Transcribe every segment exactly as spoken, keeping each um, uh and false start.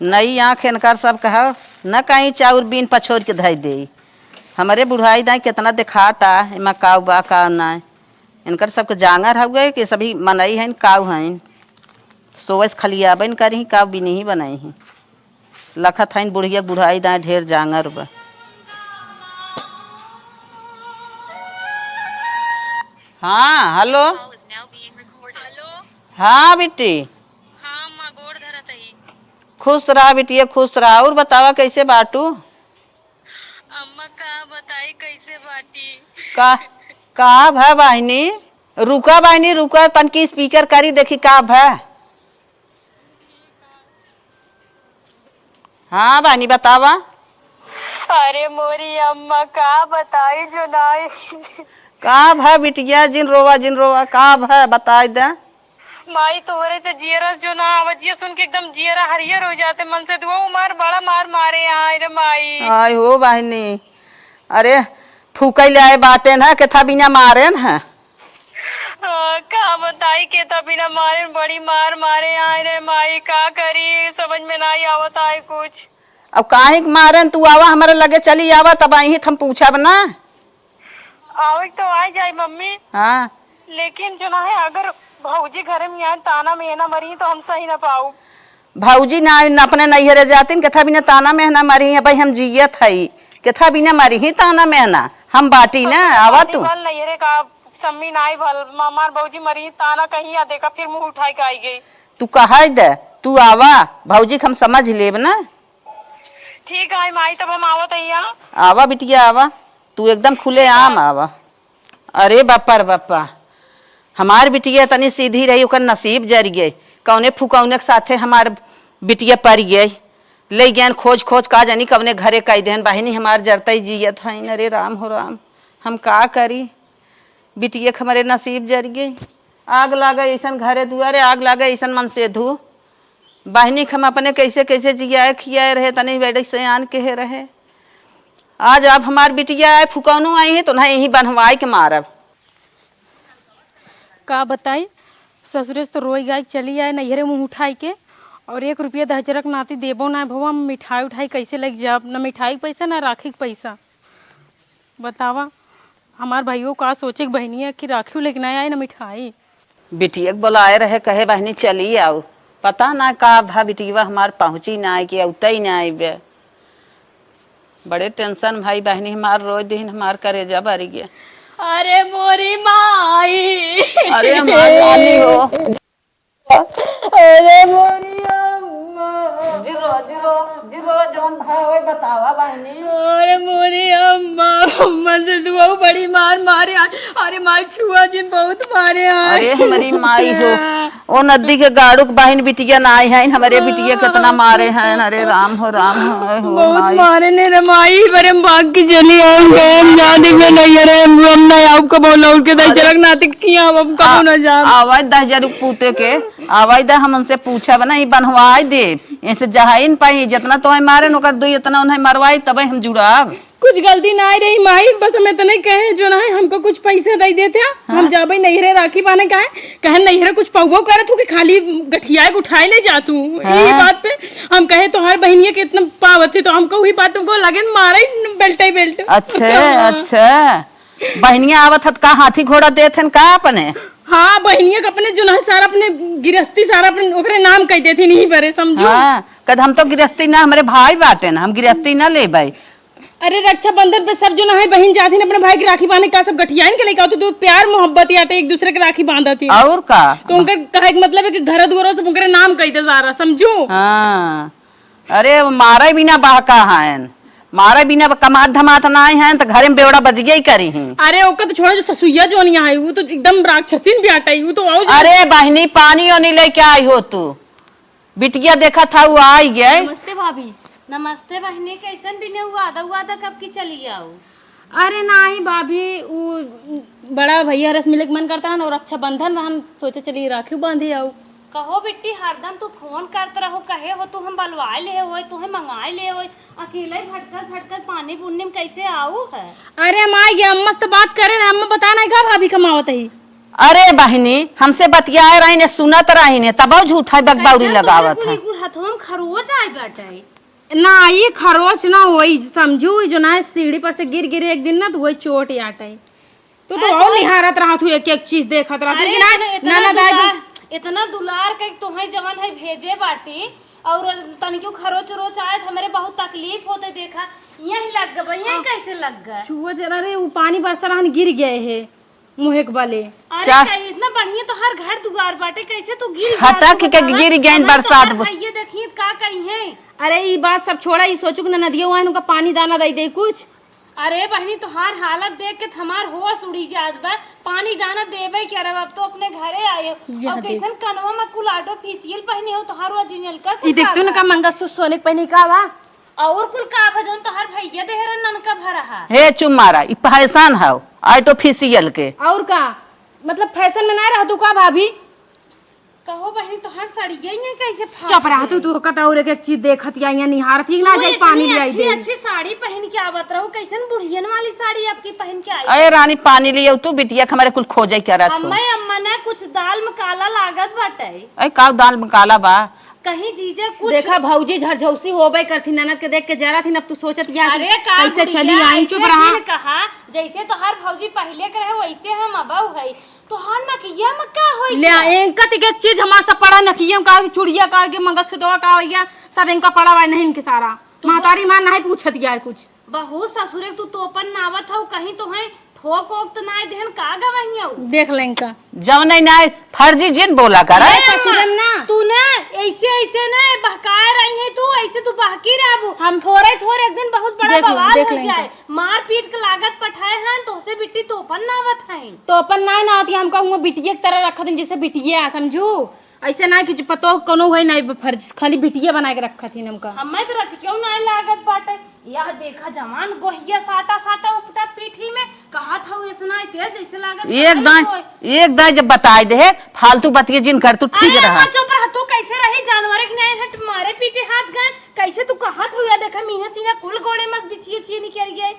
नई आँख इनकर सब कहा, न कहीं चाउर बीन पछोर के धई देई। हमरे बुढ़ाई दाई केतना देखाता, एमा काउ बा, का नाय। इनकर सबके जांगर हउए कि सभी मनई हइन, काउ हइन। सोवस खलियाबन करही, काउ बिनही बनइही। लखत हइन बुढ़िया बुढ़ाई दाई ढेर जांगर बा। हाँ, हेलो। हेलो। हाँ, बिट्टी। हाँ, अम्मा, गोड़ धरत हई। खुश रहा बिटिया, खुश रहा। अउर बतावा, कइसे बाटू? अम्मा, का बताई, कइसे बाटी? का, का भा बहिनी? रुका बहिनी, रुका, तनकी speaker करी, देखी का भा। हाँ बहिनी, बतावा। अरे मोरी अम्मा, का बताई जो नाई। का भा बिटिया, जिन रोवा, जिन रोवा, का भा, बताई दे। माई, तोहरे त जियरा जो ना आवत, जिया सुन के एकदम जियरा हरियर हो जाते मन से। दुआ मार, बड़ा मार मारे आए रे माई। आय हो बहिनी, अरे फूकइ ले आए बाटेन ह, केथा बिना मारेन ह। हाँ, का बताई, केथा बिना मारेन, बड़ी मार मारे आए रे माई, का करी, समझ में नाई आवत आए कुछ। अब काहे के मारेन, तू आवा हमरे लगे चली आवा, तब अहीं त हम पूछब ना। आवे के तो आ जाई मम्मी। हाँ। लेकिन जो ना है, अगर भौजी घरे में आए, ताना मेहना मरी तो हम सही ना पाऊ। भौजी ना, न अपने नैहरे जातिन, केथा बिना ताना मेहना मरी है, भाई हम जियत हई, केथा बिना मरी ही ताना मेहना, हम बाटी ना, हम तो आवा तू। भल नैहरे का सम्मी नाई भल, म-, हमार भौजी मरी ताना कहीं या देखा, फिर मुंह उठाई के आई गई। तू कह दे, तू आवा, भौजी के हम समझ लेब ना। ठीक है माई, तब हम आवत हई। आवा बिटिया आवा, तू एकदम खुले आम आवा। अरे बापा रे बापा, हमार बिटिया तनी सीधी रही, ओकर नसीब जरि गए, कौने फुकौने के साथे हमार बिटिया परि गए। ले गएन खोज खोज, का जानी कौने घरे कइ देहन। बहिनी हमार जरतई जियत हइन। अरे राम हो राम, हम का करी, बिटिया के हमरे नसीब जरि गए। आग लागे अइसन घरे दुआरे, आग लागे अइसन मनसेधू। बहिनी के हम अपने कइसे कइसे जियाए खियाए रहे, तनी बेटी सयान केहे रहे। आज अब हमार बिटिया आए, फुकौनू आई है, तो उन्हें यहीं बन्हवाई के मारब। का बताई, ससुरे से तो रोई गाई चली आए नैहरे मुंह उठाई के, और एक रुपया दहजरक नाती देबो ना भवा, हम मिठाई उठाई कैसे लेके जाब, ना मिठाई के पैसा, ना राखी के पैसा। बतावा, हमार भइयो का सोचे कि बहिनिया की राखी लेके ना आए, ना मिठाई। बिटिया के बोलाए रहे, कहे, "बहिनी, चली आउ।" पता ना का भा बिटिया हमार पहुँची ना आए कि अउतई ना आए बे। बड़े tension भाई, बहिनी हमार रोज दिन हमार करेजा भर गया। अरे मोरी माई। अरे हमार रानी हो। अरे मोरी अम्मा। जिरो, जिरो, जिरो, जौन भा होए बतावा बहिनी। अरे मोरी अम्मा, अम्मा से दुआऊ बड़ी मार मारे आ। अरे माई छुआ जिन बहुत मारे आ। अरे हमारी माई हो, ओ नदी के गाड़ू के बहिन बिटिया ना आई हैं, हमरे बिटिया कितना मारे हैं। अरे राम हो राम हो, हो बहुत माई। मारे ने रे माई, बरे हम भाग के चली आए, हम गए, हम जाने में नहीं है रे, हम, हम ना आऊ कबो लौट के दही अरे जरक नाती किया, हम कबो आ-, ना जाब। आवाज दही जरक पूते के, आवाज दा हम उनसे पूछब ना, ई बनवाई देब, ऐसे जहाइन पाई, जितना तोहे मारे न ओकर दुई, इतना उन्हें मरवाई, तबे हम जुड़ाब। कुछ गलती ना आई रही माई, बस हम इतने कहे जो ना है, हमको कुछ पैसा दे देते हैं, हाँ? हम जाबे नैहरे राखी बांधे। कहे, कहे नैहरे कुछ पौबो करत हो कि खाली गठिया के उठाए ले जा तू। हाँ। यही बात पे हम कहे, "तोहार बहिनिया के इतना पावत है," तो हमको वही बात तुमको लगे न मारे न बेल्टे बेल्ट। अच्छा, हाँ। अच्छा। बहिनिया आवत हत का हाथी घोड़ा देत हन का अपने? हाँ, बहिनिया के अपने जो ना है सारा अपने गिरस्ती सारा अपने ओकरे नाम कह देत हन, यही बरे समझो। हाँ, कद हम तो गिरस्ती ना, हमरे भाई बाटे ना, हम गिरस्ती ना लेबै। अरे रक्षाबंधन पे सब जो ना है बहिन जात हिन अपने भाई के राखी बांधे का, सब गठियाइन के लेके आओ तो, तो प्यार मोहब्बत याटे एक दूसरे के राखी बांधत ही। और का? तो उनकर कहे के मतलब है कि घर दुआरो सब उनकरे नाम कह दे सारा, समझो? हाँ। अरे मारे बिना बहका हैं, मारे बिना कमात धमात ना हैं, तो घरे में बेवड़ा बजिए ही करी हैं। अरे ओका तो छोड़ो, जो ससुइया जो नहीं आई, वो तो एकदम राक्षसीन भी आटा ही, वो तो और अरे बहिनी पानी ओनी लेके आई हो तू। बिटिया देखा था, वो आई गए। नमस्ते भाभी। नमस्ते बहिनी, कैसन बिने हुआ? आधा हुआ था कब की चली आओ? अरे नाही भाभी, उ बड़ा भैया रस मिले के मन करता है ना, और रक्षाबंधन रहन, सोचे चली राखी बांधी आओ। कहो बिट्टी, हरदम तू फोन करत रहो, कहे हो तू हम बलवाए ले होए, तुहे मंगाए ले होए, अकेले भटकल भटकल पानी पुन्नी में कैसे आऊ है? अरे माई, ये अम्मा से तो बात करे रहे, अम्मा बता नहीं का भाभी कमावत ही। अरे बहिनी, हमसे बतियाए रही ने, सुनत रही ने, तब झूठा बकबौरी कैसे लगावत तोहरे है। कुल तो हम खरोच आए बाटे। ना, ई खरोच ना होई, समझू, ई जो ना है सीढ़ी पर से गिर गिर एक दिन ना, तो वही चोट आटे। तू तो अरे और तो निहारत रहत हूँ, एक एक चीज देखत रहत हूँ अरे कि ना, इतना, इतना ननद आई दुलार, इतना दुलार के तोहे जवन है भेजे बाटी, और तनिको खरोच उरोच आए तो हमरे बहुत तकलीफ होते। देखा, यहीं लग गबा, यहीं हाँ। कैसे लग गए? छुआ जरा रे, वो पानी बरसा रहन, गिर गए है मुँह एक बले। अरे चा- का इतना बढ़िया तोहार घर दुआर बाटे, कैसे तू गिर छटक जात के बा? गिर गए हमार बरसात तोहार ब- भैया देखिए का कही है। अरे ई बात सब छोड़ा, ई सोचू कि ना नदिया वहाँ उनका पानी दाना दे दे कुछ। अरे बहनी, तोहार हालत देख के त हमार होश उड़ी जात बा। पानी दाना देबे करब, अब तो अपने घरे आए हो। यह और देख। कैसन कनवा में कुल artificial पहने हो, तोहार original का ई कुल देख तू ना का का बा? मंगलसूत्र सोने के पहने का बा? और कुल का बा जौन तोहार भैया देहे रहन ननका भरहा? हे चुप मारा, ई fashion हौ artificial के। और का? मतलब fashion में ना रह तू का भाभी? कहो बहनी, तोहार साड़िया ये कैसे फाट चुप रहा तू, गई? तू कत और एक एक चीज देखत या, या निहारत ही ना तू जाई, इतनी पानी ले आई अच्छी, दे। अच्छी साड़ी पहन के आवत रहो, कैसन बुढ़ियन वाली साड़ी आपकी पहन के आई? अरे रानी, पानी लियो तू, बिटिया के हमारे कुल खोजे क्या रहत हो? अम्मा, अम्मा ना कुछ दाल में काला लागत बाटे। अरे का दाल में काला बा? कहीं जीजा कुछ देखा भौजी झरझौसी होबे करथी, ननद के देख के जरा थी, अब तू सोचत या कि अरे का कैसे बुढ़िया, चली आई, ऐसे चुप रहा। जिन कहा, जैसे तोहार भौजी पहले के रहे वैसे हम अबऊ है। तोहार नकिया में का होई ले, गया? एंका त एक चीज हमार सब पड़ा, नकिया में का, चूड़िया का, के मंगलसूत्रवा का भैया, सब एंका पड़ा बा नहीं इनके सारा। तू महतारी माँ नहीं पूछत या कुछ। बहू ससुरे तू तोपन नावत हऊ, कहीं तोहे ठोक ओक त नाय देहन का गवहियऊ? देख ले इनका। जौने नाय फर्जी जिन बोला कर। ए अरे अम्मा, ससुरन ना। तू ना ऐसे, ऐसे ना बहकाए रही है तू, ऐसे तू बहकी रहबू। हम थोड़े, थोड़े एक दिन बहुत बड़ा देख ले, बवाल देख हो ले जाए। इनका। मार पीट के लागत पठाए हैं, तोसे बिट्टी तोपन नावत हैं। तोपन नाय ना होती, हम कहूँ बिटिये की तरह रखत हैं, जैसे बिटिये आ, समझू? ऐसे ना कि जो पतो कोनो है नहीं फर्ज, खाली बिटिये बना के रखत ही हमका। हमें तो रच क्यों नहीं लागत बाटे। यह देखा जवान गोहिया साटा साटा उपटा पीठी में, कहा था वो ऐसे ना तेज जैसे लागत एक है दाई, कोई। एक दाई जब बताई दे, फालतू बतिये जिन कर, तू ठीक अरे रहा। अम्मा चुप रह, तू कैसे रही जानवर के नहीं है, मारे पीटे हाथ गन, कैसे तू कहा था, यह देखा मीना सीना कुल गोड़े मस बिछिए छिए निकल गए।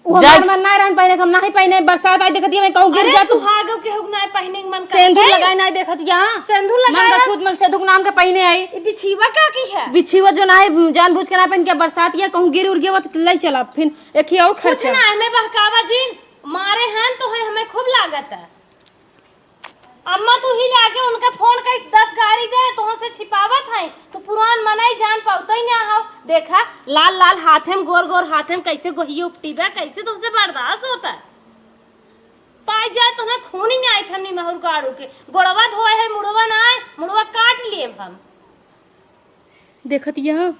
उ जा। हमार मन ना रहन पहने, हम नाही पहने, बरसात आई देखत ये मैं कहूँ गिर अरे जा तू। सुहाग के हुक ना पहने के मन करत सेंदूर है। लगाए ना देखत यहाँ। सेंदूर लगाए ना। मंगलसूत्र मन सेंदूर नाम के पहने आई। ये बिछीवा का की है? बिछीवा जो ना है, जानबूझ के ना पहन के बरसात ये कहूँ गिर उड़ गया तो ले चला, फिर एक ही और कुछ खर्चा। ना है, मैं बहकावा जी मारे हन तो है, हमें खूब लागत है। अम्मा, तू ही ले आके उनका फोन कई दस गारी दे, तोहन से छिपावत है। तू पुरान मनई जान पाउतई ना हो। देखा, लाल लाल हाथे में, गोर गोर हाथे में कैसे गोहियो उपटी बा, कैसे तुमसे बर्दाश्त होता है? पाई जाए तोहने खून ही नहीं आई थमनी महुर काढ़ू के। गोड़वा धोए है, मुड़वा ना आए, मुड़वा काट लिए हम। देखत यह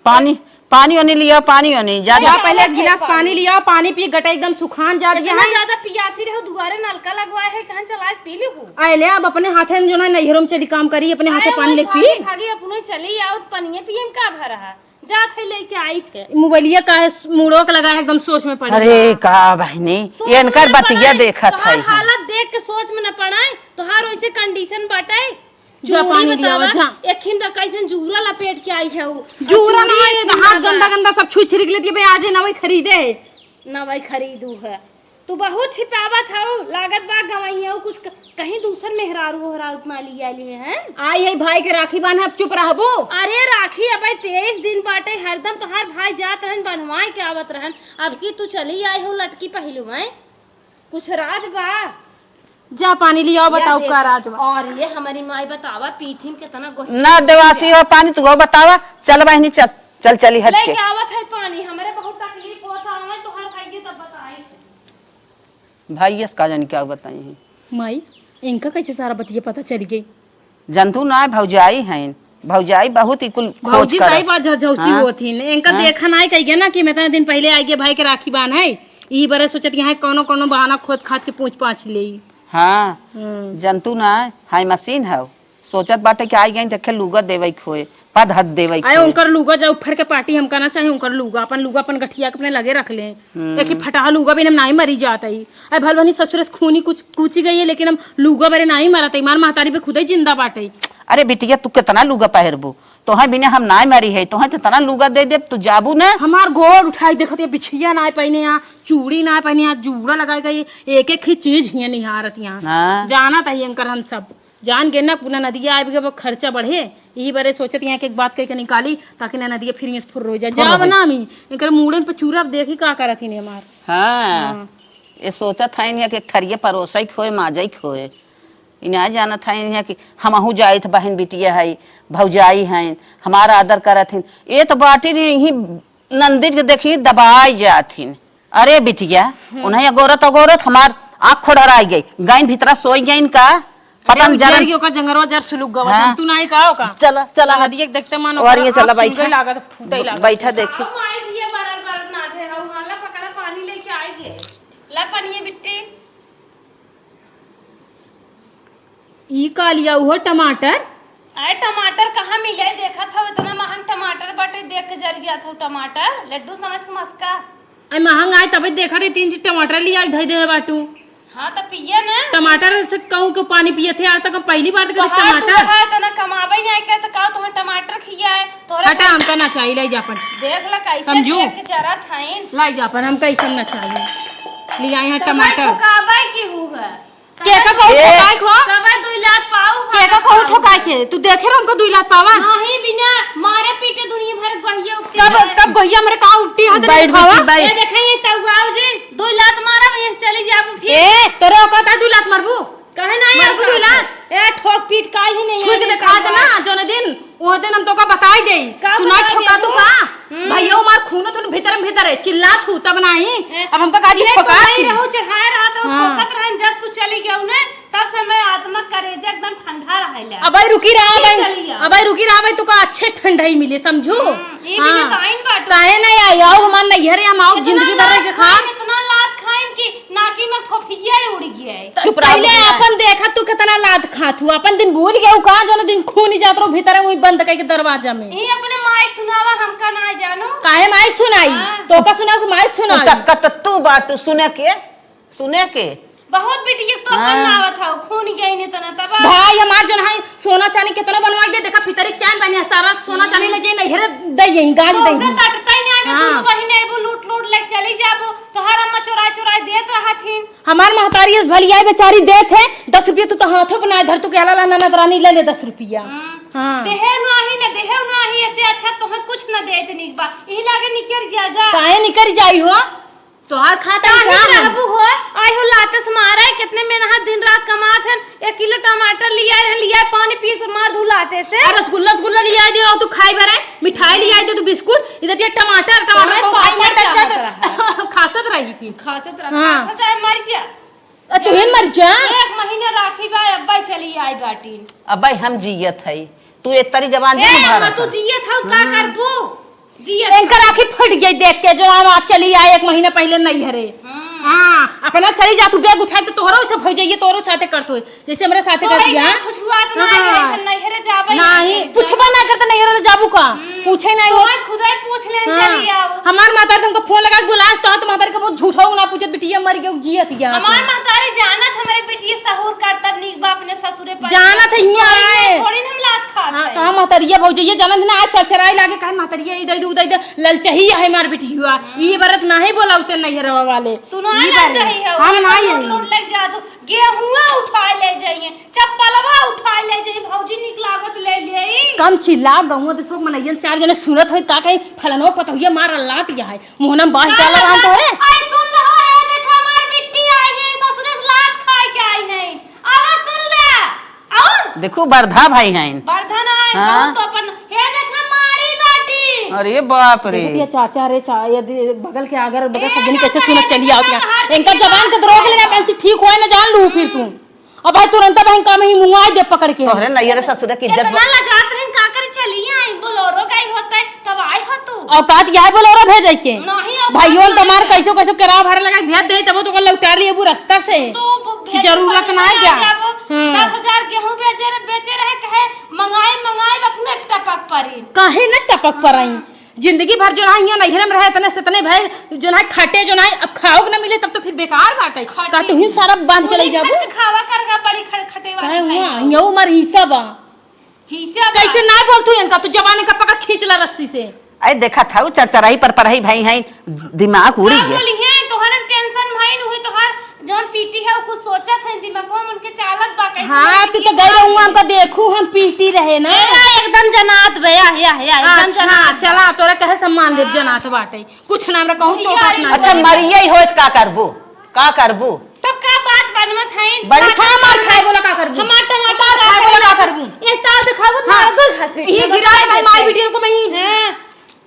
पानी, पानी ओनी लिया, पानी ओनी, जा, जा। जा, पहले एक गिलास पानी लिया, पानी पी, गटा एकदम सुखान जा दिया इतना है। ज्यादा पियासी रहो, दुआरे नलका लगवाए है, कहाँ चला के पी ली हूँ? आए ले, अब अपने हाथे में जो ना नैहरों में चली काम करी, अपने हाथे आए पानी ले भागी, पी। भागी अपने चली आओ, पनिये पिए में का भरा है? जात है लेके आई थे। मोबाइलिया का है, मुड़ो के लगा है, एकदम सोच में पड़ी अरे बा। का बहनी, सोच ये इनकर में ना बतिया पड़ाई, देखत तोहार है हम। हालत देख के सोच में न पड़ाए, तोहार वैसे condition बाटे। जा चूड़ी पानी लियावा, बतावा, जा। एक हिंदा कैसन जूरा लपेट के आई है उ। जूरा ना, चूड़ी ये एक हिंदा हाथ बा। गंदा गंदा सब छुई छिरिक लेती है, बे, आज है ना वही खरीदे है। ना वही खरीदू है। तू बहुत छिपावत हऊ, लागत बा गवैया कुछ क-, कहीं दूसर मेहरारू ओहरारू ना लिया लिए हैं। आई है भाई के राखी बांधे, अब चुप रहबो। अरे राखी अबे तेईस दिन बाटे, हरदम तोहार भाई जात रहन, बंधवाए के आवत रहन, अब की तू चली आई हो लटकी पहलू में। कुछ राज बा? जा पानी लियाओ, या बताओ देख, का राज बा? और ये हमारी माई बतावा, पीठी में कितना गोहिया ना देवासी हो पानी, तू हो बतावा। चल बहिनी, चल, चल, चली हट के। लेके आवत है पानी, हमरे बहुत तकलीफ होत है, हमें तोहर भाई के तब बताई थे। भाई, यस का जानी क्या बताई है? माई, इनका कैसे सारा बतिया पता चल गई? जनतू ना, भौजाई हैं। भौजाई बहुत ही कुल खोज भौजी कर। सही बात, झझौसी हाँ। होत ही ने। इनका हाँ। देखा ना कही गया ना कि मैं इतना दिन पहले आई गए भाई के राखी बांध है। ई बरे सोचत यहाँ कौनो कौनो बहाना खोद खाद के पूछ पाछ ले। हाँ। हम्म। जनतू ना, हाई मशीन है। सोचत बाटे कि आई गई देखे लुगा देवे के होए, पद हद देवे के आए होए। उनकर लुगा जाऊ फर के पार्टी हमका ना चाहे, उनकर लुगा, अपन लुगा अपन गठिया के अपने लगे रख ले। हम्म। एक ही फटाहा लुगा भी हम नाई मरी जात है। अरे भल बनी ससुर से खूनी कुछ कूची गई है, लेकिन हम लुगा बरे नाई मरत है, मार महतारी पे खुदे जिंदा बाटे। अरे बिटिया, तू कितना लुगा पहिरबू? तोहे बिना हम नाई मरी है, तोहे कितना लुगा दे देब, तू जाबू ना। हमार गोड़ उठाई देखत है, बिछिया नाई पहने, यहाँ चूड़ी नाई पहने, यहाँ जूड़ा लगाए गई, एक एक ही चीज हियाँ निहारत यहाँ। हाँ। जानत है इनकर हम सब। जान गए ना, पूना नदिया आबि गए, अब खर्चा बढ़े, यही बारे सोचत यहाँ के एक बात कह के निकाली, ताकि ननदिया फिर यहाँ से फुर्र हो जाए। फुर्र हो जाब जाए। ना मी, एकर मूड़न पे चूरा, अब देखी का करत ही हमार। हाँ। हाँ। ये सोचत है इन्हें कि एक थरिया परोसई खोए, माजई खोए। इन्हें आ जानत है इन्हें कि हमहू जाइत बहन बिटिया है, भौजाई हैं, हमारा आदर करत हैं। ये तो बाटी नहीं, यही नंदी के देखी दबाई जात हिन। अरे बिटिया, हम्म। उन्हें अगोरत अगोरत हमार आँख खोड़राई गई, गईन भीतरा सोई गईन का? अरे पता न उ जरन जर के ओकर जंगरवा जर सुलुक गवा, हाँ। तू नाई का ओका? चला, चला। नदिया के देखते मन और ओकर ये चला आँख सुलगई बैठा। लागत, फूटई लागत। बैठा देखी। आओ माई, ये बरर बरर ना थे, हऊ हाला पकड़ा, पानी लेके आई दे। ला पानी ये बिट्टी। ई का लिया उहो टमाटर? अरे टमाटर कहाँ मिले? देखत हऊ इतना महंग टमाटर बाटे, देख के जरि जात हऊ टमाटर। लड्डू समझ के मस्का। अरे महंग आए तबे देखत है, तीन चीज टमाटर लिया धई दे बाटू। हाँ तो पिए ना। टमाटर से कहूँ के पानी पिए थे, आज तक हम पहली बार देखे तोहार टमाटर। दूध है, इतना कमाबे नहीं आए के तो का तुम्हें टमाटर खिया है? तोहरे हटा, घर हमका ना चाहिए, लाई जा अपन। देख ला कैसे समझू? देख के जरत हईन। लाई जा अपन, हमका ई सब ना चाहिए। ले आए हैं तोहर टमाटर। ठोकाबे की हू है। केका कहू ए। ठोकाए खो? तबे दुई लात पाऊ के का कहू ठोकाए के? तू देखे रहो हमको दुई लात पावा? नहीं, बिना मारे पीटे दुनिया भर गहिया उठे तब, है। तब गहिया मेरे का उपटी हाथ बैठ दिखावा? बिट्टी, बैठ। ये देखे, ये तउआओ जी, दुई लात मारा, ये चली जाबू फिर। ए, तोरे औकात है दुई लात मारबू? कहे नहीं मरबू औकात दुई लात? है। ए, ठोक पीट का ही नहीं छुई है, के नहीं दिखा दे तउआओ। ना, जौन दिन, वो दिन हम तोका बताई देई। का तू ना बताई ठोका देबू? तू का? हम्म। भैया, मार खून थुन भीतर में भीतर है, चिल्लात हूँ तब नहीं। हैं? अब हमका काजी ये ठोका तो नहीं थी। रहू, चढ़ाए रहत रहू, हाँ। ठोकत रहन, जब तू चली गयू ने, तब से मैं आत्मा करेजा एकदम ठंडा रहे ले। अबे रुकी रहा ये भाई, चली आ। अबे रुकी रहा भाई, तू का अच्छे ठंडाई मिले, समझू? हम्म, ये हाँ। भी तो आइन बाटू। काहे नहीं आई? आओ हमार नैहरे, हम आओ इतना जिंदगी भर रह लात के खा। खाइन, इतना लात खाइन कि नाकी में फोफिया ही उड़ गया है। चुप रह पहले बुढ़िया। आपन देखा तू कितना लात खात हूँ, आपन दिन भूल गया का? जौन दिन खून ही जात रहो भीतर वही बंद करके दरवाजा में। ये अपने माई सुनावा, हमका ना जानू। काहे माई सुनाई? हाँ। तो का सुनाओ कि माई सुनाई? तक तू बाटू सुने के, सुने के। बहुत बिटिया तो हाँ। बनावत हौ, खून गई ने तना तबा। भाई हमार जन है सोना चांदी कितना बनवाई दे, देखा पितरी के चैन बने सारा सोना चांदी ले जाई नैहरे दे यही गाज दे। तो से कटता ही नहीं, हाँ। दोनों बहिन एबो लूट लूट ले चली जाबो, तोहार अम्मा चोराई चोराई देत रहथिन। हमार महतारी इस भलिया बेचारी देत है, दस रुपया तू तो हाथों पे ना धर, तू के हला ननद रानी ले ले दस रुपया। हाँ। हाँ। देहे नाही न देहे नाही, ऐसे अच्छा तोहे कुछ न देत निक बा। यही लागे निकर गया जा। काहे निकर जाई हो? तोहार खाता काहे का हम? रहबू हो? आई हो लातस मारे, कितने मेहनत दिन रात कमात हन, एक किलो टमाटर लिया रहन, लिया पानी पी के मार धुलाते से। अरे रसगुल्ला, रसगुल्ला लिया दे, तू खाई बरे, मिठाई लिया दे, तू बिस्कुट, इधर ये टमाटर, टमाटर तोहरे को खाई पापड़ मत क्या जा होत रहा? खासत रही थी। खासत रहा, हाँ। खासा चाहे मर जा। अ, तू ही मर जा। एक महीना राखी बा, अब्बा चली आई बाटी। अब्बा हम जियत हई, तू एक तरी जबान ए, दे अम्मा, मारा तू था। जियत हऊ, का हम्म। करबू? जियत इनका राखी फट गई देख के, जो हम आज चली आए एक महीना पहले नैहरे। हम्म। हाँ, अपना चली जा, तू बैग उठा के तोहरो से भई जाइए, तोहरो साथे करत होए, जैसे हमरा साथे तोहरे करती है। इतना छुछुआत ना हाँ। है, इधर नैहरे जाबे नहीं, नहीं, पूछबा ना करते नैहरे जाबू का? हम्म। पूछे नहीं हो। तोहर खुदे पूछ लेन हाँ। चली आओ। हमार माता तुमको फोन लगा के बुलाए, तो तुम्हारे को बहुत झूठा ना पूछे, बिटिया मर गई, जियत गया। हमार महतारी जानत हमरे बिटिया सहूर करता नीक बा अपने ससुरे पर। जानत है, हियाँ आए। थोड़ी ना हम लात खात हाँ, है। तो हम महतरिया भौजैया जानत ना, आज चरचराए लागे, कहे महतरिया ई दे दे, उ दे दे, ललचही है हमार बिटिया। ई बरत नाही बोलाउते नैहरवा वाले। तू ना ई बारे ललचही है, हम वो ना लोट, ये लोट लग जा तू। गेहुआ उठा ले जाइए, चप्पलवा उठा ले जाइए, भौजी निक लागत ले ले। कम चिल्ला, गौवा देशवा के मनैयन चार जने सुनत होई, का कहीं फलनवा पतहुया मार लात या है, मुहना में बाँस डाला रहन तो है। आई सुन लो, ए देख हमार बिट्टी आई है, ससुरे से लात खाए के आई नहीं। आवा सुन ले। और देखू, बरधा भाई हैं। बरधा ना है, हाँ। बहुत तो अपन, हे देख हमारी बाटी। अरे बाप रे। देखत ये चाचा रे, चा-, ये दे-, बगल के आगर, बगल ए, सब जनी कैसे चाचा, सुनत ए, चली आवत चाचा, है। इनका जबान के रोक लेना, पंची ठीक होए ना, जान लू फिर तू। अब भाई तुरंत भाई काम ही मुंगाई दे पकड़ के। तोहरे नैहरे ससुरे की इज्जत इतना लजात रही, का कर चली आई, बोलोरो का ही होता है, तब आए हो तू। औकात यह बोलोरो भेजे के। नहीं, औकात भाइयों नहीं तमार है। कैसो कैसो किराया भाड़ा लगा भेज दे, तब तो लौटा लिए वो रास्ता से। तो वो कि भेज जरूरत पड़ी ना ना है क्या? जाबो। हम्म। दस हजार गेहूं बेचे रहे, बेचे रहे, कहे मंगाए, मंगाए, अपने टपक पड़ी। काहे न टपक पर आई? हम्म। जिंदगी भर जो है यहाँ नैहरे में रहे, इतने से इतने भाई जो है खटे, जो है अब खाओ के ना मिले, तब तो फिर बेकार बाटे। खटे। का तू ही सारा बांध के ले जाबू? खट खावा करगा बड़ी खट-, खटे वाली काहे भाई हुआ? हो। यहू मर हिस्सा बा। हिस्सा बा। कैसे ना बोल तू इनका? तू जबान का पकड़ खींच ला रस्सी से। अरे देखा था, वो चरचराई पर परही भाई हैं, दिमाग उड़ी का है। बोली है, तोहरन टेंशन भाई नु है, तोहर जौन पीटी है, उ कुछ सोचत है, दिमागवा में उनके चालत बा, कैसे हाँ, लड़की तू तो के गई मार रहू, दी। हमका देखू, हम पीटी रहे ना। ए, एकदम जनात बे, या, या, या, एकदम अच्छा, जनात बा। चला, तोरा कहे सम्मान देब, हाँ। जनात बाटे। कुछ ना हमरा कहूँ भैया, चोट ना अच्छा, लगे। मरिए ही होत का करबू? का करबू? तब का बात बनवत है? बड़ी का हाँ, मार खाए बोला का करबू? हमार टमाटर मार का खाए बोला का करबू? करबू? ये ताल दिखाबू, हाँ। मार दो घास पे। ये गिरा के भाई, माई बिटिया को मैं हाँ।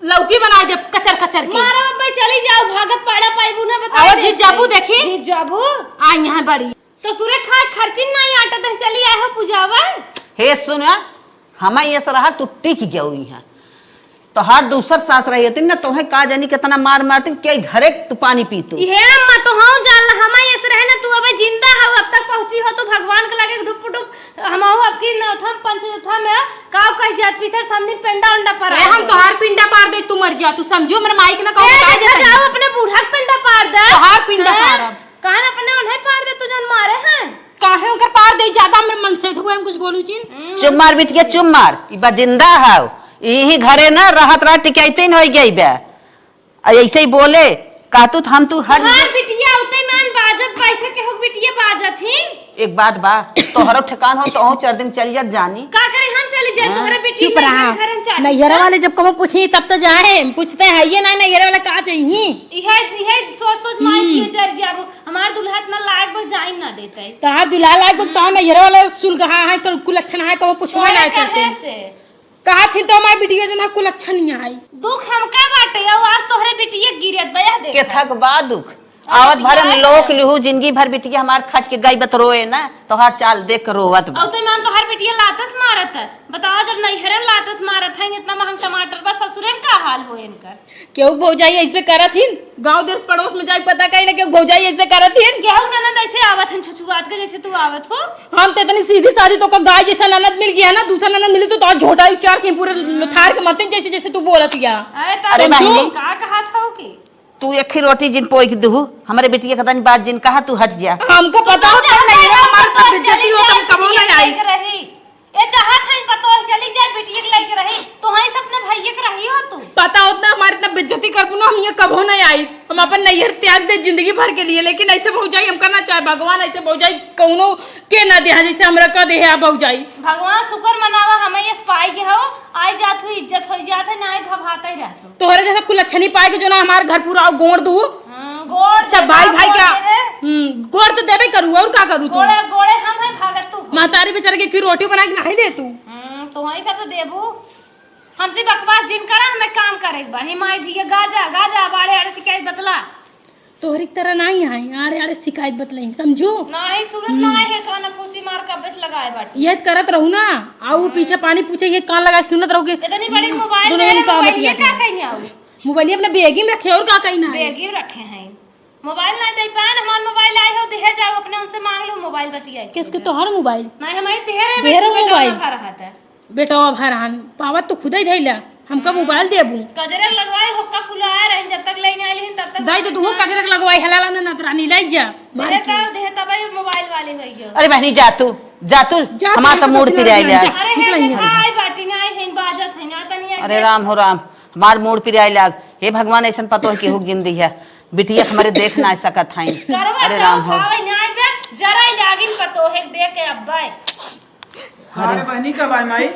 लौकी बनाइ देब कचर कचर के। मारो अब्बे, चली जाओ, भागत पाड़ा पाइबू ना, बता आवा दे जीत जाबू, देखी। जीत जाबू। आ यहाँ बड़ी। ससुरे खाए खर्चिन नाहीं आटत है, चली आए हो पुजावा। हे सुन, हमें ये सरहा तू टिक गयो यहाँ। तोहार दूसर सास रही होती ना, तोहे का जानी कितना मार मारती, के घरे तू पानी पीतू। इहे अम्मा तो हम जान ला, हमें ये रहे ना, तू अबे जिंदा हो, अब तक पहुँची हो तू भगवान के लगे डुप डुप। हमहू अबकी नौथम पंचौथा में काव कह जात पीतर समधिन पेंडा उंडा पर ए, आ हम गए। तोहार पिंडा पार दे, तू मर जा, तू समझो, मेरे माई के ना कहूँ ए, बता दे देखा सही। जाओ, अपने बूढ़ा के पिंडा पार दे। तोहार पिंडा हाँ? पारब। काहे अपने उन्हें पार दे, तू जौन मारे हैं? काहे ओकर पार दे, ज्यादा मेरे मन से हुए हम कुछ बोलू चीन। चुप मार बिटिया, चुप मार। ई बा जिंदा हव। इही घरे ना रहत रह टिकैतीन होई गई बे। आ, ऐसे ही बोले, कहतू त हम तू हट तोहार जा। बिटिया उते मान बाजत, पैसा के हो बिटिया बाजत ही। एक बात बा, तोहरो ठेकान हो, तोहू चार दिन चल जात जानी। का करे हम चली जाए, हाँ। तोहरे बिटिया चुप रहा। घर हम चली नैहरा जाए। वाले जब कबो पूछी, तब तो जाए, पूछते हैं, ये ना, नैहरा वाले का चाहिए? इहे, इहे सोच, सोच माई हम्म। की जर जाबो। हमार दुल्हा इतना लायक बा, जाइन ना देते। तोहार दुल्हा लायक बा, तोहार नैहरा वाले सुलगहा है, कुल, कुलक्षण है, कबो पूछबे तोहरा ना करते। कहे से? कहा थी तो हमार बिटिया जो ना कुलक्षण नहीं आई। दुख हमका बाटे, औ आज तोहरे बिटिया गिरत बा, यह देख। केथक बा दुख। अरे आवत भर हम बिटिया लोक है। लिहू, जिंदगी भर बिटिया हमार खट के गई बत रोए ना, तोहार चाल देख के रोवत बा। औ तो मान तोहार बिटिया लातस मारत है। बताओ, जब नैहरे में लातस मारत है, इतना महंग टमाटर बा, ससुरे में का हाल हो इनकर? केहू भौजाई ऐसे करत हिन? गाँव देश पड़ोस में जाके पता कइले केहू भौजाई ऐसे करत हिन? केहू ननद ऐसे आवत हन छुछुआत के जैसे तू आवत हो? हम तो इतनी सीधी सादी तो का गाय जैसा ननद मिल गया ना, दूसरा ननद मिली तो, तो झोटा उचार के पूरे लुथार के मरते हैं जैसे, जैसे तू बोलत हिया। अरे अरे तारा बहिनी। का कहा था कि? तू एक ही रोटी जिन पोई के दुहू, हमरे बिटिया के तनी बात जिन कहा, तू हट जा। हमको पता होता नहीं है, हमारे तो बेइज्जती होता, हम कबो नहीं आई। ए चाहत हईन पतोह चली जाए, बिटिया के लइके रही, तो हईं से अपने भइया के रही हो तू। पता होत ना हमार इतना बेइज्जती करबू ना, हम ये कबो नहीं आई। हम अपन नैहर त्याग दे जिंदगी भर के लिए, लेकिन ऐसे भौजाई हम करना चाहे भगवान, ऐसे भौजाई कौनो के ना देहा, जैसे हमरा क देहे आ भौजाई। भगवान शुक्र मनावा, हमें ये पाई के हो, आई जात हुई इज्जत हो जात है, ना आई भभाते रहतो। तोहरे जैसा कुलक्षणी पाए के जो ना हमार घर पूरा गोड़ दू। हम्म, गोड़ सब दे, भाई, भाई गोड़ का, दे। हम्म, गोड़ तो देबे करू, और का करू तू? गोड़े, गोड़े हम है, भागत तू हो। महतारी बेचारे के की रोटी बना के नहीं दे तू? हम्म, तो वहीं सब तो देबू। हमसे बकवास जिन करा, हमें काम करे के बा। हे माई धिया, गाजा, गाजा, बाड़े आड़े शिकायत बतला। तोहरी तरह नहीं है, आड़े आड़े शिकायत बतलाई, समझू? नहीं, सुनत हम्म। ना है, कान फूसी मार का बस लगाए बाटे। ये करत रहू ना, आऊ हम्म। पीछे पानी पूछे, ये कान लगा के सुनत रहू कि इतनी बड़ी मोबाइल दोनों में जने का मोबाइल ये बतिया का कहीं आऊ? मोबाइल अपने बैगी में रखे, और का कहीं ना है? बैगी में रखे हैं। मोबाइल ना दे पाए, हमार मोबाइल आए हो, दिहे जाओ, अपने उनसे मांग लो मोबाइल बतिया के। किसके? तोहर मोबाइल? नहीं, हमारे ढेरे ढेरे में मोबाइल। बेटवा भर रहा था। बेटवा भर रहा, पावत तो खुदे धैला, हमका हम्म। मोबाइल देबू। कजरक लगवाए हो, का फुलाए रहे, जब तक लेने आइल ही, तब तक दाई तो तू हो कजरक लगवाए, हलाला ना नतरानी, लाई जा, मार देहे के। तब, देहे तब ही मोबाइल वाले होई गयो। अरे बहनी, जा तू, जा तू, जा तू, हमार तो मूड पिराइला। जा, अरे निकल हे, यहाँ से। आई बाटी ना, आई हेन बाजत है ना, तनी अरे राम हो राम, हमार मूड पिराए लाग। हे भगवान, ऐसन पतोह केहू के जिन दिहा, बिटिया के हमरे देख ना सकत हईं। करवा अरे राम चौथ हो। आवे न्याय पे, जरा लागिन पतोह के देख के अब्बे। अरे बहनी, कब आए माई?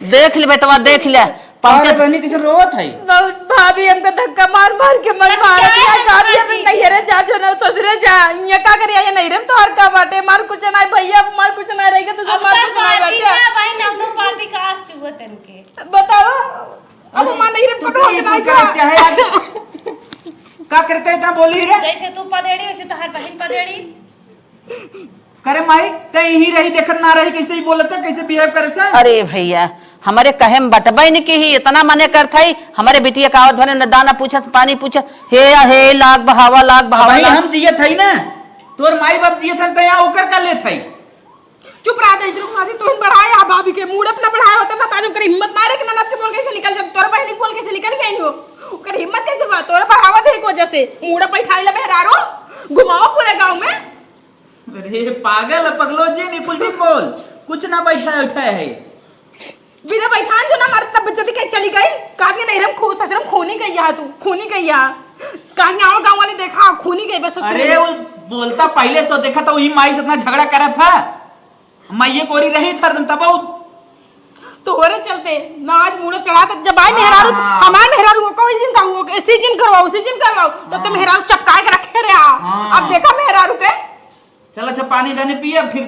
देख ले बेटवा, देख ले। अरे पहुंचत बहनी, कैसे रोवत है? बहुत भाभी हमका धक्का मार मार के मर मारत है। भाभी, हम नैहरे जा, जो ना ससुरे जा। ये का करे, ये नैहरे में तोहर का बाटे? मार कुछ ना, भैया मार कुछ ना रहेगा, तो अब मार तक कुछ ना बाटी बाटे। ना भाई, ना अपनो पाती का आस चुअत इनके। बताओ। अब अरे, माँ नहीं रे, तू पटवा तो के ये नाई कुल का। करे चाहे आज। का करते इतना बोली रे? जैसे तू पदेड़ी, वैसे तोहर बहिन पदेड़ी। करे माई, ते यहीं रही, देखत ना रही, कैसे ही बोलत है, कैसे बिहेव करे से? अरे भैया, हमरे कहे में बटबे न की ही, इतना मने करत है, हमरे बिटिया का आवत भरे न दाना पूछस, पानी पूछस, हे या हे, लाग बहावा, लाग बहावा, भाई, लाग। हम जियत है ना, तोर माई बाप जियत है, ते यहाँ ओकर का लेत है? चुप रहा दे, इधर घुमा दे, तोहन बढ़ाया भाभी के मूड अपना बढ़ाया होता ना, ताजो करे हिम्मत ना रहे कि ननद के बोल कैसे निकल जाए, तोर बहनी बोल कैसे निकल गई हो, ओकर हिम्मत कैसे बा, तोर बढ़ावा दे एक वजह से मूड बैठाई ला मेहरारू, घुमाओ पूरे गांव में। अरे पागल पगलो जी, निकुल जी बोल, कुछ ना बैठा उठा है। बिना बैठान जो ना मारे तब बेइज्जती के चली गई, कहा के नहीं रे, हम खो-, ससुर में खूनी गई यहाँ तू, खूनी गई यहाँ। कहीं आओ गाँव वाले देखा, खूनी गई बस अरे, वो बोलता पहले सो देखा तो वही माई से इतना झगड़ा करा था। माई ये कोरी रही था हरदम तब वो तोहरे चलते ना आज मूड़े चढ़ा, तो जब आई मेहरारू, हाँ। हमार मेहरारू को इसी दिन कहूँ, इसी दिन करवाओ, उसी दिन करवाओ, तो तुम हाँ। मेहरारू चपकाए के रखे रहे। हाँ। अब देखा मेहरारू के। चल अच्छा, पानी जाने पिए, फिर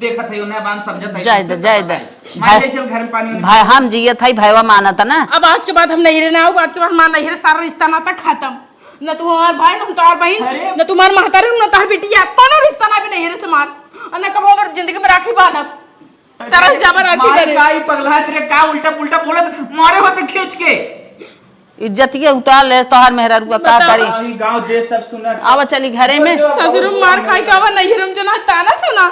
देखत है, उन्हें बान समझत है, जाए दे, तुमसे जाए दे। बताए। माई भाई, ले चल घर में पानी उनी भाई, पिए। हम जियत है, भैवा मानत ना। अब आज के बाद हम नैहरे ना आऊ, आज के बाद हमार नैहरे सारा रिश्ता नाता खत्म। न तू हमार भाई, न हम तोहार बहिन, अरे। न तुम्हार महतारी, न तोहार बिटिया, कोनो रिश्ता ना भी नैहरे से हमार। और न कबो हमार जिंदगी में राखी बांधब। तरस जाबा राखी माई करे। का ई पगला रे, का उल्टा पुल्टा बोलत, मारे हो तो खींच के। इज्जतिये उतार ले तोहार मेहरारू का, का बतावा। करी? ई गांव देश सब सुनत। आवा चली घरे में। जो ससुर बाबू मार खाई का आवा, नैहर में जना ताना सुना।